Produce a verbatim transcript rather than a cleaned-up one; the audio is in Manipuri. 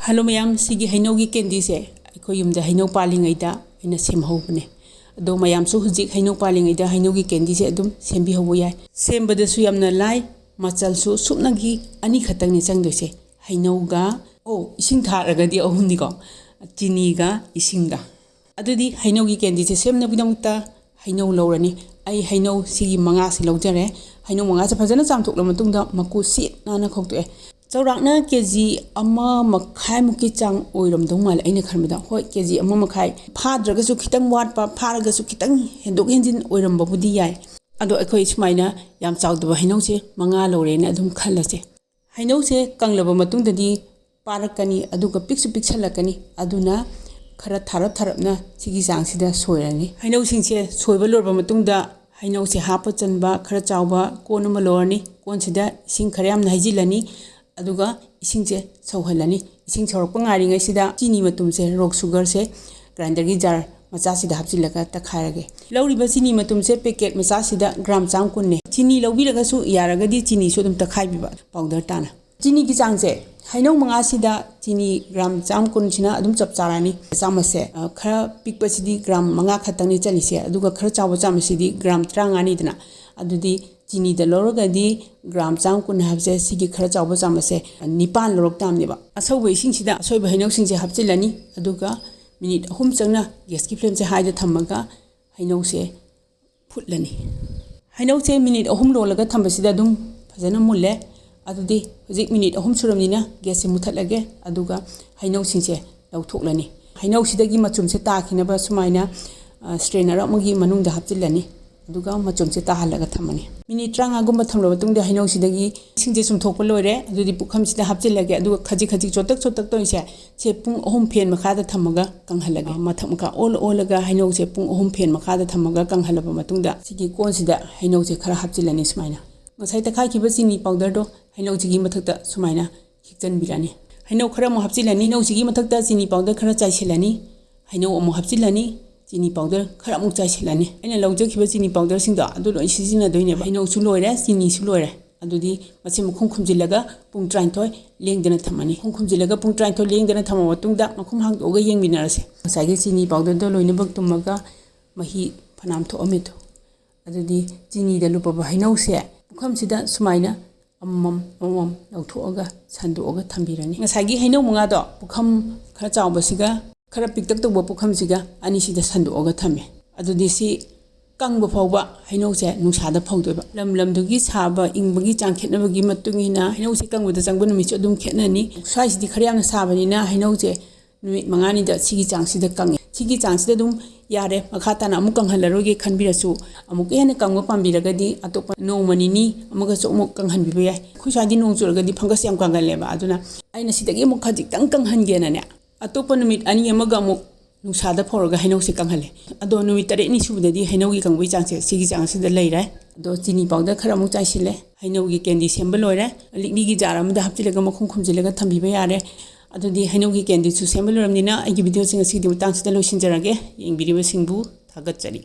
ꯍꯜꯂꯣ ꯃꯌꯥꯝ, ꯁꯤꯒꯤ ꯍꯩꯅꯧꯒꯤ ꯀꯦꯟꯗꯤꯁꯦ ꯑꯩꯈꯣꯏ ꯌꯨꯝꯗ ꯍꯩꯅꯧ ꯄꯥꯜꯂꯤꯉꯩꯗ ꯑꯩꯅ ꯁꯦꯝꯍꯧꯕꯅꯦ꯫ ꯑꯗꯣ ꯃꯌꯥꯝꯁꯨ ꯍꯧꯖꯤꯛ ꯍꯩꯅꯧ ꯄꯥꯜꯂꯤꯉꯩꯗ ꯍꯩꯅꯧꯒꯤ ꯀꯦꯟꯗꯤꯁꯦ ꯑꯗꯨꯝ ꯁꯦꯝꯕꯤꯍꯧꯕ ꯌꯥꯏ꯫ ꯁꯦꯝꯕꯗꯁꯨ ꯌꯥꯝꯅ ꯂꯥꯏ, ꯃꯆꯜꯁꯨ ꯁꯨꯞꯅꯒꯤ ꯑꯅꯤꯈꯛꯇꯪꯅꯦ ꯆꯪꯗꯣꯏꯁꯦ꯫ ꯍꯩꯅꯧꯒ, ꯑꯣ, ꯏꯁꯤꯡ ꯊꯥꯔꯒꯗꯤ ꯑꯍꯨꯝꯅꯤꯀꯣ, ꯆꯤꯅꯤꯒ ꯏꯁꯤꯡꯒ꯫ ꯑꯗꯨꯗꯤ ꯍꯩꯅꯧꯒꯤ ꯀꯦꯟꯗꯤꯁꯦ ꯁꯦꯝꯅꯕꯒꯤꯗꯃꯛꯇ ꯍꯩꯅꯧ ꯂꯧꯔꯅꯤ꯫ ꯑꯩ ꯍꯩꯅꯧ ꯁꯤꯒꯤ ꯃꯉꯥꯁꯤ ꯂꯧꯖꯔꯦ꯫ ꯍꯩꯅꯧ ꯃꯉꯥꯁꯦ ꯐꯖꯅ ꯆꯥꯝꯊꯣꯛꯂ ꯃꯇꯨꯡꯗ ꯃꯀꯨ ꯁꯤꯠ ꯅꯥꯟꯅ ꯈꯣꯛꯇꯣꯛꯑꯦ꯫ ꯆꯥꯎꯔꯥꯛꯅ ꯀꯦ ꯖꯤ ꯑꯃ ꯃꯈꯥꯏꯃꯨꯛꯀꯤ ꯆꯥꯡ ꯑꯣꯏꯔꯝꯗꯧ ꯃꯥꯜꯂꯦ ꯑꯩꯅ ꯈꯟꯕꯗ꯫ ꯍꯣꯏ, ꯀꯦ ꯖꯤ ꯑꯃ ꯃꯈꯥꯏ ꯐꯥꯗ꯭ꯔꯒꯁꯨ ꯈꯤꯇꯪ ꯋꯥꯠꯄ, ꯐꯥꯔꯒꯁꯨ ꯈꯤꯇꯪ ꯍꯦꯟꯗꯣꯛ ꯍꯦꯟꯖꯤꯟ ꯑꯣꯏꯔꯝꯕꯕꯨꯗꯤ ꯌꯥꯏ꯫ ꯑꯗꯣ ꯑꯩꯈꯣꯏ ꯁꯨꯃꯥꯏꯅ ꯌꯥꯝ ꯆꯥꯎꯗꯕ ꯍꯩꯅꯧꯁꯦ ꯃꯉꯥ ꯂꯧꯔꯦꯅ ꯑꯗꯨꯝ ꯈꯜꯂꯁꯦ꯫ ꯍꯩꯅꯧꯁꯦ ꯀꯪꯂꯕ ꯃꯇꯨꯡꯗꯗꯤ ꯄꯥꯔꯛꯀꯅꯤ, ꯑꯗꯨꯒ ꯄꯤꯛꯁꯨ ꯄꯤꯛꯁꯜꯂꯛꯀꯅꯤ꯫ ꯑꯗꯨꯅ ꯈꯔ ꯊꯥꯔꯞ ꯊꯥꯔꯞꯅ ꯁꯤꯒꯤ ꯆꯥꯡꯁꯤꯗ ꯁꯣꯏꯔꯅꯤ꯫ ꯍꯩꯅꯧꯁꯤꯡꯁꯦ ꯁꯣꯏꯕ ꯂꯣꯏꯔꯕ ꯃꯇꯨꯡꯗ ꯍꯩꯅꯧꯁꯦ ꯍꯥꯞꯄ ꯆꯟꯕ ꯈꯔ ꯆꯥꯎꯕ ꯀꯣꯟ ꯑꯃ ꯂꯧꯔꯅꯤ꯫ ꯀꯣꯟꯁꯤꯗ ꯏꯁꯤꯡ ꯈꯔ ꯌꯥꯝꯅ ꯍꯩꯖꯤꯜꯂꯅꯤ, ꯑꯗꯨꯒ ꯏꯁꯤꯡꯁꯦ ꯁꯧꯍꯜꯂꯅꯤ꯫ ꯏꯁꯤꯡ ꯁꯧꯔꯛꯄ ꯉꯥꯏꯔꯤꯉꯩꯁꯤꯗ ꯆꯤꯅꯤ ꯃꯇꯨꯝꯁꯦ, ꯔꯣꯛ ꯁꯨꯒꯔꯁꯦ, ꯒ꯭ꯔꯥꯏꯟꯗꯔꯒꯤ ꯖꯥꯔ ꯃꯆꯥꯁꯤꯗ ꯍꯥꯞꯆꯤꯜꯂꯒ ꯇꯛꯈꯥꯏꯔꯒꯦ꯫ ꯂꯧꯔꯤꯕ ꯆꯤꯅꯤ ꯃꯇꯨꯝꯁꯦ ꯄꯦꯀꯦꯠ ꯃꯆꯥꯁꯤꯗ ꯒ꯭ꯔꯥꯝ ꯆꯥꯝ ꯀꯨꯟꯅꯦ꯫ ꯆꯤꯅꯤ ꯂꯧꯕꯤꯔꯒꯁꯨ ꯌꯥꯔꯒꯗꯤ ꯆꯤꯅꯤꯁꯨ ꯑꯗꯨꯝ ꯇꯛꯈꯥꯏꯕꯤꯕ ꯄꯥꯎꯗꯔ ꯇꯥꯅ꯫ ꯆꯤꯅꯤꯒꯤ ꯆꯥꯡꯁꯦ, ꯍꯩꯅꯧ ꯃꯉꯥꯁꯤꯗ ꯆꯤꯅꯤ ꯒ꯭ꯔꯥꯝ ꯆꯥꯝ ꯀꯨꯟꯁꯤꯅ ꯑꯗꯨꯝ ꯆꯞ ꯆꯥꯔꯅꯤ꯫ ꯆꯥꯝꯃꯁꯦ, ꯑ, ꯈꯔ ꯄꯤꯛꯄꯁꯤꯗꯤ ꯒ꯭ꯔꯥꯝ ꯃꯉꯥ ꯈꯛꯇꯪꯅꯤ ꯆꯜꯂꯤꯁꯦ, ꯑꯗꯨꯒ ꯈꯔ ꯆꯥꯎꯕ ꯆꯥꯝꯃꯁꯤꯗꯤ ꯒ꯭ꯔꯥꯝ ꯇꯔꯥꯃꯉꯥꯅꯤꯗꯅ꯫ ꯑꯗꯨꯗꯤ ꯆꯤꯅꯤꯗ ꯂꯧꯔꯒꯗꯤ ꯒ꯭ꯔꯥꯝ ꯆꯥꯝ ꯀꯨꯟ ꯍꯥꯏꯕꯁꯦ, ꯁꯤꯒꯤ ꯈꯔ ꯆꯥꯎꯕ ꯆꯥꯝꯃꯁꯦ ꯅꯤꯄꯥꯟ ꯂꯧꯔꯛ ꯇꯥꯕꯅꯦꯕ꯫ ꯑꯁꯧꯕ ꯏꯁꯤꯡꯁꯤꯗ ꯑꯁꯣꯏꯕ ꯍꯩꯅꯧꯁꯤꯡꯁꯦ ꯍꯥꯞꯆꯤꯜꯂꯅꯤ, ꯑꯗꯨꯒ ꯃꯤꯅꯤꯠ ꯑꯍꯨꯝ ꯆꯪꯅ ꯒ꯭ꯌꯥꯁꯀꯤ ꯐ꯭ꯂꯦꯝꯁꯦ ꯍꯥꯏꯗ ꯊꯝꯃꯒ ꯍꯩꯅꯧꯁꯦ ꯐꯨꯠꯂꯅꯤ꯫ ꯍꯩꯅꯧꯁꯦ ꯃꯤꯅꯤꯠ ꯑꯍꯨꯝ ꯂꯣꯜꯂꯒ ꯊꯝꯕꯁꯤꯗ ꯑꯗꯨꯝ ꯐꯖꯅ ꯃꯨꯜꯂꯦ꯫ ꯑꯗꯨꯗꯤ ꯍꯧꯖꯤꯛ ꯃꯤꯅꯤꯠ ꯑꯍꯨꯝ ꯁꯨꯔꯕꯅꯤꯅ ꯒ꯭ꯌꯥꯁꯁꯦ ꯃꯨꯊꯠꯂꯒꯦ, ꯑꯗꯨꯒ ꯍꯩꯅꯧꯁꯤꯡꯁꯦ ꯂꯧꯊꯣꯛꯂꯅꯤ꯫ ꯍꯩꯅꯧꯁꯤꯗꯒꯤ ꯃꯆꯨꯝꯁꯦ ꯇꯥꯈꯤꯅꯕ ꯁꯨꯃꯥꯏꯅ, ꯑ, ꯁ꯭ꯇ꯭ꯔꯦꯅꯔ ꯑꯃꯒꯤ ꯃꯅꯨꯡꯗ ꯍꯥꯞꯆꯤꯜꯂꯅꯤ, ꯑꯗꯨꯒ ꯃꯆꯨꯝꯁꯦ ꯇꯥꯍꯜꯂꯒ ꯊꯝꯃꯅꯤ꯫ ꯃꯤꯅꯤꯠ ꯇꯔꯥꯃꯉꯥꯒꯨꯝꯕ ꯊꯝꯂꯕ ꯃꯇꯨꯡꯗ ꯍꯩꯅꯧꯁꯤꯗꯒꯤ ꯏꯁꯤꯡꯁꯦ ꯆꯨꯝꯊꯣꯛꯄ ꯂꯣꯏꯔꯦ꯫ ꯑꯗꯨꯗꯤ ꯄꯨꯈꯝꯁꯤꯗ ꯍꯥꯞꯆꯤꯜꯂꯒꯦ, ꯑꯗꯨꯒ ꯈꯖꯤꯛ ꯈꯖꯤꯛ ꯆꯣꯠꯇꯛ ꯆꯣꯠꯇꯛ ꯇꯧꯔꯤꯁꯦ, ꯁꯦ ꯄꯨꯡ ꯑꯍꯨꯝ ꯐꯦꯟ ꯃꯈꯥꯗ ꯊꯝꯃꯒ ꯀꯪꯍꯜꯂꯒꯦ꯫ ꯃꯊꯛ ꯃꯈꯥ ꯑꯣꯜꯂ ꯑꯣꯜꯂꯒ ꯍꯩꯅꯧꯁꯦ ꯄꯨꯡ ꯑꯍꯨꯝ ꯐꯦꯟ ꯃꯈꯥꯗ ꯊꯝꯃꯒ ꯀꯪꯍꯜꯂꯕ ꯃꯇꯨꯡꯗ, ꯁꯤꯒꯤ ꯀꯣꯟꯁꯤꯗ ꯍꯩꯅꯧꯁꯦ ꯈꯔ ꯍꯥꯞꯆꯤꯜꯂꯅꯤ ꯁꯨꯃꯥꯏꯅ꯫ ꯉꯁꯥꯏ ꯇꯛꯈꯥꯏꯈꯤꯕ ꯆꯤꯅꯤ ꯄꯥꯎꯗꯔꯗꯣ ꯍꯩꯅꯧꯁꯤꯒꯤ ꯃꯊꯛꯇ ꯁꯨꯃꯥꯏꯅ ꯈꯤꯛꯆꯟꯕꯤꯔꯅꯤ꯫ ꯍꯩꯅꯧ ꯈꯔ ꯑꯃꯨꯛ ꯍꯥꯞꯆꯤꯜꯂꯅꯤ꯫ ꯍꯩꯅꯧꯁꯤꯒꯤ ꯃꯊꯛꯇ ꯆꯤꯅꯤ ꯄꯥꯎꯗꯔ ꯈꯔ ꯆꯥꯏꯁꯤꯜꯂꯅꯤ꯫ ꯍꯩꯅꯧ ꯑꯃꯨꯛ ꯍꯥꯞꯆꯤꯜꯂꯅꯤ꯫ ꯆꯤꯅꯤ ꯄꯥꯎꯗꯔ ꯈꯔ ꯑꯃꯨꯛ ꯆꯥꯏꯁꯤꯜꯂꯅꯤ꯫ ꯑꯩꯅ ꯂꯧꯖꯈꯤꯕ ꯆꯤꯅꯤ ꯄꯥꯎꯗꯔꯁꯤꯡꯗꯣ ꯑꯗꯨ ꯂꯣꯏ ꯁꯤꯖꯤꯟꯅꯗꯣꯏꯅꯦꯕ꯫ ꯍꯩꯅꯧꯁꯨ ꯂꯣꯏꯔꯦ, ꯆꯤꯅꯤꯁꯨ ꯂꯣꯏꯔꯦ꯫ ꯑꯗꯨꯗꯤ ꯃꯁꯤ ꯃꯈꯨꯝ ꯈꯨꯝꯖꯤꯜꯂꯒ ꯄꯨꯡ ꯇꯔꯥꯅꯤꯊꯣꯏ ꯂꯦꯡꯗꯅ ꯊꯝꯃꯅꯤ꯫ ꯃꯈꯨꯝ ꯈꯨꯝꯖꯤꯜꯂꯒ ꯄꯨꯡ ꯇꯔꯥꯅꯤꯊꯣꯏ ꯂꯦꯡꯗꯅ ꯊꯝꯃ ꯃꯇꯨꯡꯗ ꯃꯈꯨꯝ ꯍꯥꯡꯗꯣꯛꯑꯒ ꯌꯦꯡꯃꯤꯟꯅꯔꯁꯦ꯫ ꯉꯁꯥꯏꯒꯤ ꯆꯤꯅꯤ powderꯗꯣ ꯂꯣꯏꯅꯃꯛ ꯇꯨꯝꯃꯒ ꯃꯍꯤ ꯐꯅꯌꯥꯝ ꯊꯣꯛꯑꯝꯃꯦꯗꯣ꯫ ꯑꯗꯨꯗꯤ ꯆꯤꯅꯤꯗ ꯂꯨꯞꯄꯕ ꯍꯩꯅꯧꯁꯦ ꯄꯨꯈꯝꯁꯤꯗ ꯁꯨꯃꯥꯏꯅ ꯑꯃꯃꯝ ꯑꯃꯃꯝ ꯂꯧꯊꯣꯛꯑꯒ ꯁꯟꯗꯣꯛꯑꯒ ꯊꯝꯕꯤꯔꯅꯤ꯫ ꯉꯁꯥꯏꯒꯤ ꯍꯩꯅꯧ ꯃꯉꯥꯗꯣ ꯄꯨꯈꯝ ꯈꯔ ꯆꯥꯎꯕꯁꯤꯒ ꯈꯔ ꯄꯤꯛꯇꯛ ꯇꯧꯕ ꯄꯨꯈꯝꯁꯤꯒ ꯑꯅꯤꯁꯤꯗ ꯁꯟꯗꯣꯛꯑꯒ ꯊꯝꯃꯦ꯫ ꯑꯗꯨꯗꯤ ꯁꯤ ꯀꯪꯕ ꯐꯥꯎꯕ ꯍꯩꯅꯧꯁꯦ ꯅꯨꯡꯁꯥꯗ ꯐꯧꯗꯣꯏꯕ꯫ ꯂꯝ ꯂꯝꯗꯨꯒꯤ ꯁꯥꯕ ꯏꯪꯕꯒꯤ ꯆꯥꯡ ꯈꯦꯠꯅꯕꯒꯤ ꯃꯇꯨꯡ ꯏꯟꯅ ꯍꯩꯅꯧꯁꯦ ꯀꯪꯕꯗ ꯆꯪꯕ ꯅꯨꯃꯤꯠꯁꯨ ꯑꯗꯨꯝ ꯈꯦꯠꯅꯅꯤ꯫ ꯁ꯭ꯋꯥꯏꯁꯤꯗꯤ ꯈꯔ ꯌꯥꯝꯅ ꯁꯥꯕꯅꯤꯅ ꯍꯩꯅꯧꯁꯦ ꯅꯨꯃꯤꯠ ꯃꯉꯥꯅꯤꯗ ꯁꯤꯒꯤ ꯆꯥꯡꯁꯤꯗ ꯀꯪꯉꯦ꯫ ꯁꯤꯒꯤ ꯆꯥꯡꯁꯤꯗ ꯑꯗꯨꯝ ꯌꯥꯔꯦ꯫ ꯃꯈꯥ ꯇꯥꯅ ꯑꯃꯨꯛ ꯀꯪꯍꯜꯂꯔꯣꯏꯒꯦ ꯈꯟꯕꯤꯔꯁꯨ ꯑꯃꯨꯛꯀ ꯍꯦꯟꯅ ꯀꯪꯕ ꯄꯥꯝꯕꯤꯔꯒꯗꯤ ꯑꯇꯣꯞꯄ ꯅꯣꯡꯃ ꯅꯤꯅꯤ ꯑꯃꯒꯁꯨ ꯑꯃꯨꯛ ꯀꯪꯍꯟꯕꯤꯕ ꯌꯥꯏ꯫ ꯑꯩꯈꯣꯏ ꯁ꯭ꯋꯥꯏꯗꯤ ꯅꯣꯡ ꯆꯨꯔꯒꯗꯤ fungus ꯌꯥꯝ ꯀꯪꯒꯜꯂꯦꯕ꯫ ꯑꯗꯨꯅ ꯑꯩꯅ ꯁꯤꯗꯒꯤ ꯑꯃꯨꯛ ꯈꯖꯤꯛꯇꯪ ꯀꯪꯍꯟꯒꯦꯅꯅꯦ, ꯑꯇꯣꯞꯄ ꯅꯨꯃꯤꯠ ꯑꯅꯤ ꯑꯃꯒ ꯑꯃꯨꯛ ꯅꯨꯡꯁꯥꯗ ꯐꯧꯔꯒ ꯍꯩꯅꯧꯁꯦ ꯀꯪꯍꯜꯂꯦ꯫ ꯑꯗꯣ ꯅꯨꯃꯤꯠ ꯇꯔꯦꯠꯅꯤ ꯁꯨꯕꯗꯗꯤ ꯍꯩꯅꯧꯒꯤ ꯀꯪꯕꯒꯤ ꯆꯥꯡꯁꯦ ꯁꯤꯒꯤ ꯆꯥꯡꯁꯤꯗ ꯂꯩꯔꯦ꯫ ꯑꯗꯣ ꯆꯤꯅꯤ powder ꯈꯔ ꯑꯃꯨꯛ ꯆꯥꯏꯁꯤꯜꯂꯦ꯫ ꯍꯩꯅꯧꯒꯤ candy ꯁꯦꯝꯕ ꯂꯣꯏꯔꯦ꯫ ꯂꯤꯛꯂꯤꯒꯤ jar ꯑꯃꯗ ꯍꯥꯞꯆꯤꯜꯂꯒ ꯃꯈꯨꯝ ꯈꯨꯝꯖꯤꯜꯂꯒ ꯊꯝꯕꯤꯕ ꯌꯥꯔꯦ꯫ ꯑꯗꯨꯗꯤ ꯍꯩꯅꯧꯒꯤ candyꯁꯨ ꯁꯦꯝꯕ ꯂꯣꯏꯔꯕꯅꯤꯅ ꯑꯩꯒꯤ videoꯁꯦ ꯉꯁꯤꯒꯤꯗꯤ ꯃꯇꯥꯡꯁꯤꯗ ꯂꯣꯏꯁꯤꯟꯖꯔꯒꯦ꯫ ꯌꯦꯡꯕꯤꯔꯤꯕꯁꯤꯡꯕꯨ ꯊꯥꯒꯠꯆꯔꯤ꯫